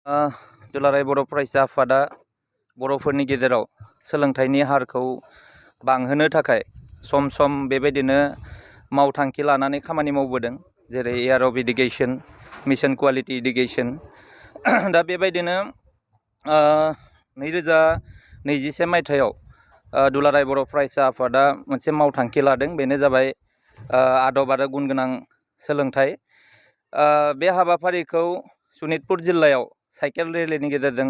दुलाराय बर' फरायसा आफादा बर'फोरनि गेजेराव सोलोंथाइनि हारखौ बांहोनो थाखाय सम सम बेबायदिनो मावथांखि लानानै खामानि मावबोदों, जेरै air of education, mission quality education. दा बेबायदिनो 2021 मायथाइयाव दुलाराय बर' फरायसा आफादा मोनसे मावथांखि लादों, बेनो जाबाय आदब आरो गुन गोनां सोलोंथाइ। बे हाबाफारिखौ सनितपुर जिल्लायाव साइकेल रेलीनि गेजेरजों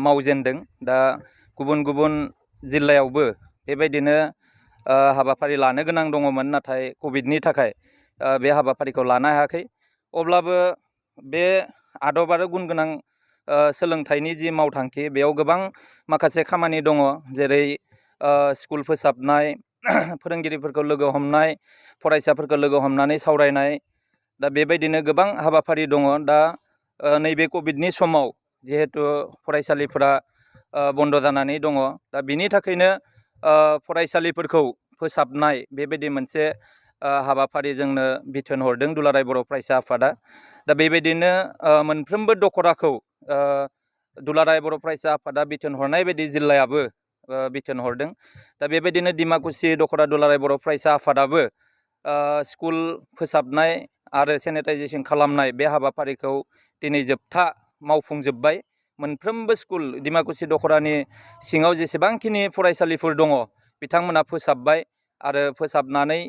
मावजेनदों। दा गुबुन गुबुन जिल्लायावबो बेबायदिनो हाबाफारि लानो गोनां दङमोन, नाथाय कभिडनि थाखाय बे हाबाफारिखौ लानो हायाखै। अब्लाबो बे आदब आरो गुन गोनां सोलोंथाइनि जि मावथांखि, बेयाव गोबां माखासे खामानि दङ, जेरै स्कुल फोसाबनाय, फोरोंगिरिफोरखौ लोगो हमनाय, फरायसाफोरखौ लोगो हमनानै सावरायनाय। दा बेबायदिनो गोबां हाबाफारि दङ। दा नैबे कभिडनि समाव जिहेतु फरायसालिफोरा बन्द जानानै दङ, दा बिनि थाखायनो फरायसालिफोरखौ फोसाबनाय बेबायदि मोनसे हाबाफारि जोंनो बिथोन हरदों दुलाराय बर' फरायसा आफादा। दा बेबायदिनो मोनफ्रोमबो दख'राखौ दुलाराय बर' फरायसा आफादा बिथोन हरनाय बायदि जिल्लायाबो बिथोन हरदों। दा बेबायदिनो डिमाकुसि दख'रा दुलाराय बर' फरायसा आफादाबो स्कुल फोसाबनाय आरो सेनिटाइजेसन खालामनाय बे हाबाफारिखौ दिनै जोबथा मावफुंजोब्बाय। मोनफ्रोमबो स्कुल डिमाकुसि दख'रानि सिङाव जेसेबांखिनि फरायसालिफोर दङ, बिथांमोना फोसाबबाय आरो फोसाबनानै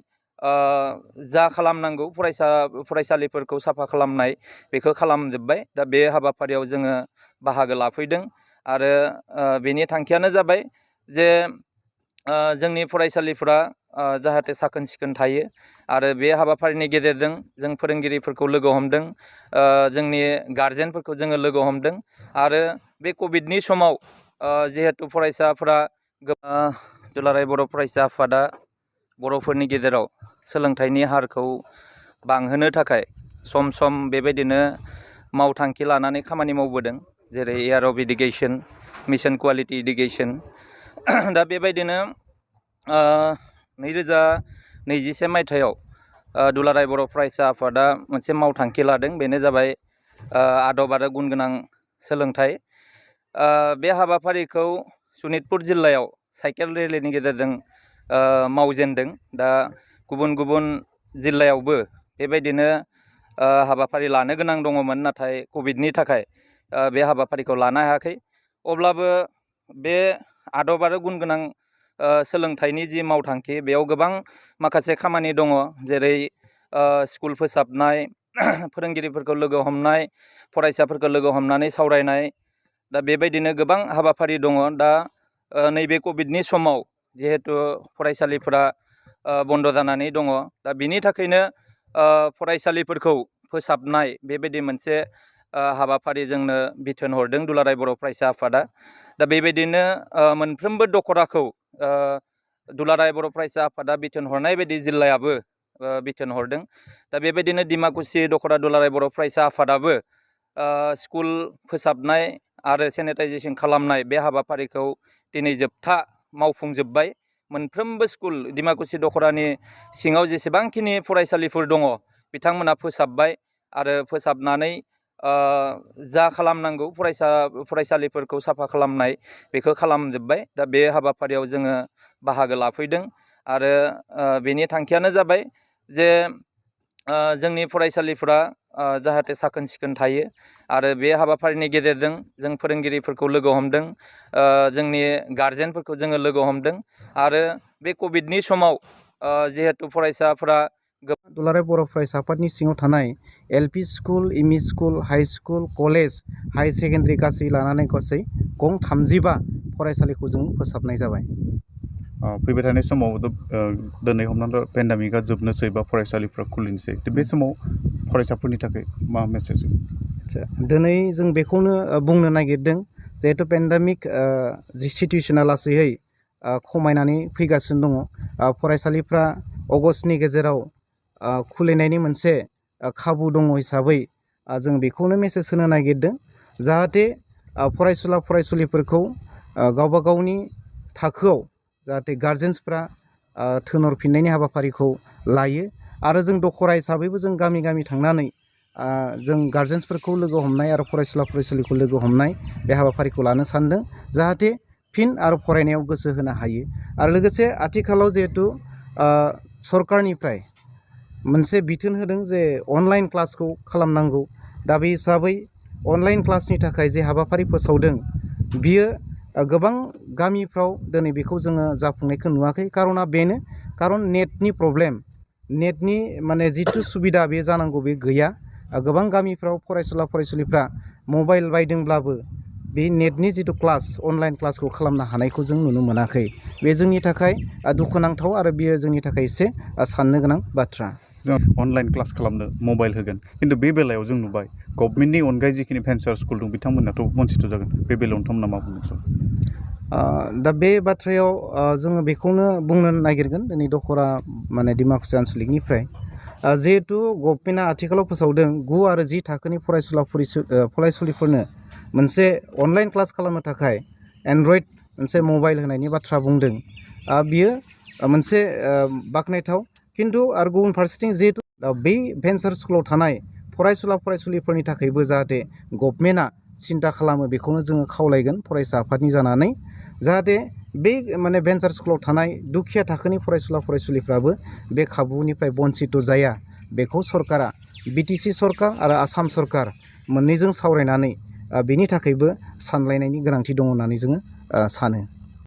जा खालामनांगौ फरायसालिफोरखौ साफा खालामनाय, बेखौ खालामजोब्बाय। दा बे हाबाफारियाव जोङो बाहागो लाफैदों आरो बेनि थांखियानो जाबाय जे जोंनि फरायसालिफोरा जाहाथे साखोन सिखोन थायो। आरो बे हाबाफारिनि गेजेरजों जों फोरोंगिरिफोरखौ लोगो हमदों, जोंनि गार्जेनफोरखौ जोङो लोगो हमदों। आरो बे कभिडनि समाव जिहेतु फरायसाफोरा दुलाराय बर' फरायसा आफादा बर'फोरनि गेजेराव सोलोंथाइनि हारखौ बांहोनो थाखाय सम सम बेबायदिनो मावथांखि लानानै खामानि मावबोदों, जेरै air of education, mission quality education. दा बेबायदिनो 2021 मायथाइयाव दुलाराय बर' फरायसा आफादा मोनसे मावथांखि लादों, बेनो जाबाय आदब आरो गुन गोनां सोलोंथाइ। बे हाबाफारिखौ सनितपुर जिल्लायाव साइकेल रेलीनि गेजेरजों मावजेनदों। दा गुबुन गुबुन जिल्लायावबो बेबायदिनो हाबाफारि लानो गोनां दङमोन, नाथाय कभिडनि थाखाय बे हाबाफारिखौ लानो हायाखै। अब्लाबो बे आदब आरो गुन गोनां सोलोंथाइनि जि मावथांखि, बेयाव गोबां माखासे खामानि दङ, जेरै स्कुल फोसाबनाय, फोरोंगिरिफोरखौ लोगो हमनाय, फरायसाफोरखौ लोगो हमनानै सावरायनाय। दा बेबायदिनो गोबां हाबाफारि दङ। दा नैबे कभिडनि समाव जिहेतु फरायसालिफोरा बन्द जानानै दङ, दा बिनि थाखायनो फरायसालिफोरखौ फोसाबनाय बेबायदि मोनसे हाबाफारि जोंनो बिथोन हरदों दुलाराय बर' फरायसा आफादा। दा बेबायदिनो मोनफ्रोमबो दख'राखौ दुलाराय बर' फरायसा आफादा बिथोन हरनाय बायदि जिल्लायाबो बिथोन हरदों। दा बेबायदिनो डिमाकुसि दख'रा दुलाराय बर' फरायसा आफादाबो स्कुल फोसाबनाय आरो सेनिटाइजेसन खालामनाय बे हाबाफारिखौ दिनै जोबथा मावफुंजोब्बाय। मोनफ्रोमबो स्कुल डिमाकुसि दख'रानि सिङाव जेसेबांखिनि फरायसालिफोर दङ, बिथांमोना फोसाबबाय आरो फोसाबनानै जा खालामनांगौ फरायसालिफोरखौ साफा खालामनाय, बेखौ खालामजोब्बाय। दा बे हाबाफारियाव जोङो बाहागो लाफैदों आरो बेनि थांखियानो जाबाय जे जोंनि फरायसालिफोरा जाहाथे साखोन सिखोन थायो। आरो बे हाबाफारिनि गेजेरजों जों फोरोंगिरिफोरखौ लोगो हमदों, जोंनि गार्जेनफोरखौ जोङो लोगो हमदों। आरो बे कभिडनि समाव जिहेतु फरायसाफोरा दुलाराय बर' फरायसा आफादनि सिङाव थानाय LP school, ME school, high school, college, high secondary गासै लानानै गासै गं 35 फरायसालिखौ जों फोसाबनाय जाबाय। फैबाय थानाय समाव दिनै हमनानै पेन्डामिकआ जोबनोसै बा फरायसालिफ्रा खुलिनोसै, बे समाव फरायसाफोरनि थाखाय मा मेसेज? दिनै जों बेखौनो बुंनो नागिरदों, जिहेतु पेन्डामिक जि सिटुवेसना लासैयै खमायनानै फैगासिनो दङ। फरायसालिफ्रा अगस्टनि गेजेराव खुलिनायनि मोनसे खाबु दङ हिसाबै जों बेखौनो मेसेज होनो नागिरदों, जाहाथे फरायसुला फरायसुलिफोरखौ गावबा गावनि थाखोआव जाहाथे गार्जेन्सफ्रा थिनहरफिननायनि हाबाफारिखौ लायो। आरो जों दख'रा हिसाबैबो जों गामि गामि थांनानै जों गार्जेन्सफोरखौ लोगो हमनाय आरो फरायसुला फरायसुलिखौ लोगो हमनाय बे हाबाफारिखौ लानो सानदों जाहाथे फिन आरो फरायनायाव गोसो होनो हायो आरो लोगोसे आथिखालाव जिहेतु सरकारनिफ्राय मोनसे बिथोन होदों जे अनलाइन क्लासखौ खालामनांगौ दा बे हिसाबै अनलाइन क्लासनि थाखाय जे हाबाफारि फोसावदों बियो गोबां गामिफ्राव दिनै बेखौ जोङो जाफुंनायखौ नुवाखै कारना बेनो कारन नेटनि प्रब्लेम नेटनि माने जिथु सुबिदा बे जानांगौ बे गैया गोबां गामिफ्राव फरायसुला फरायसुलिफ्रा मबाइल बायदोंब्लाबो बे नेटनि जिथु क्लास अनलाइन क्लासखौ खालामनो हानायखौ जों नुनो मोनाखै बे जोंनि थाखाय दुखुनांथाव आरो बेयो जोंनि थाखाय एसे साननो गोनां बाथ्रा जों अनलाइन क्लास खालामनो मबाइल होगोन खिन्थु बे बेलायाव जों नुबाय गभर्नमेन्टनि अनगायै जिखिनि भेन्सार स्कुल दं बिथांमोनाथ' वन्सित जागोन बे बेलायाव नोंथांमोना मा बुंनो दा बे बाथ्रायाव जोङो बेखौनो बुंनो नागिरगोन दिनै दख'रा माने डिमाकुसि आनसलिकनिफ्राय जिहेतु गभर्नमेन्टआ आथिखालाव फोसावदों 9 आरो 10 थाखोनि फरायसुलिफोरनो मोनसे अनलाइन क्लास खालामनो थाखाय एन्ड्रइड मोनसे मबाइल होनायनि बाथ्रा बुंदों बियो मोनसे बाख्नायथाव खिन्थु आरो गुबुन फारसेथिं जिहेतु बै भेन्सार स्कुलाव थानाय फरायसुला फरायसुलिफोरनि थाखायबो जाहाथे गभर्नमेन्टआ सिन्था खालामो बेखौनो जोङो खावलायगोन फरायसा आफादनि जानानै जाहाथे बे माने भेन्सार स्कुलाव थानाय दुखिया थाखोनि फरायसुला फरायसुलिफ्राबो बे खाबुनिफ्राय बन्सित जाया बेखौ सरकारा बिटिसि सरकार आरो आसाम सरकार मोननैजों सावरायनानै बेनि थाखायबो सानलायनायनि गोनांथि दङ होननानै जोङो सानो